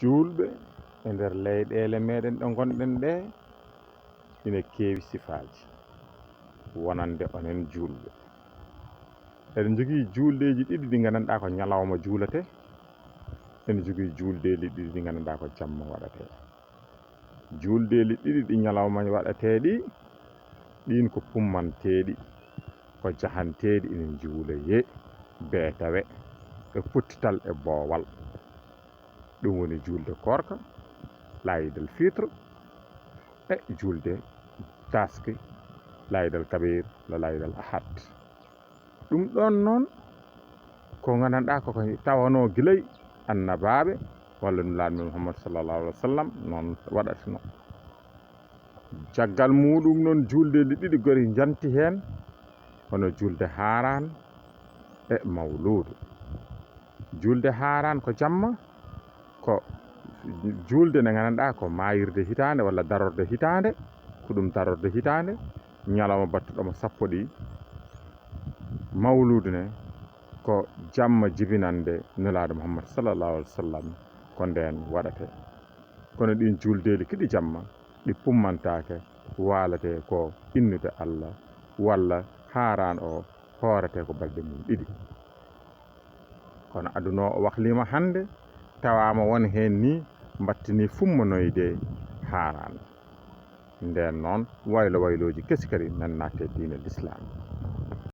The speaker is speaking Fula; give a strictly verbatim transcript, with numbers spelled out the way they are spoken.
Juulɓe e nder leyɗeele meɗen ɗo ngonɗen ɗe, ina keewi sifaaji wonande onen juulɓe. Eɗen njogii juuldeeji ɗiɗi ɗi nganndanɗaa ko ñalawma juulatee, eɗen njogii juuldeeli ɗiɗi ɗi nganndanɗaa ko jamma waɗatee. Juuldeeli ɗiɗi ɗi ñalawma waɗatee ɗi, ɗiin ko pummanteeɗi, ko jahanteeɗi ina njuuloyee beetawe e pottital e boowal. Ɗum woni juulde koorka, laayidal fitre, e juulde taaske, laayidal kabiir, la laayidal ahad. Ɗum ɗoon noon ko nganndanɗaa ko ko tawanoo gilay annabaaɓe walla Nulaaɗo men Muhammad sallallahu alaihi wasallam noon waɗatnoo. Caggal muuɗum noon, juuldeeli ɗiɗi gori njanti heen, hono juulde Haaraan e Mawluudu. Juulde Haaraan ko jamma, ko juulde nde nganndanɗaa ko maayirde hitaande walla darorde hitaande, ko ɗum darorde hitaande, ñalawma battuɗo mo sappo ɗi. Mawluudu ne ko jamma jibinande Nulaaɗo Muhammad sallallahu alaihi wasallam, ko ndeen waɗatee. Kono ɗiin juuldeeli kiɗi jamma, ɗi pummantaake, waalatee ko innude Allah, walla Haaraan o hooratee ko balɗe mum ɗiɗi. Kono aduna o wakliima hannde, tawaama won heen ni mbattini fummanoyde Haaraan. Ndeen noon, waylo waylooji kesi kadi nan natte diine Lislaam.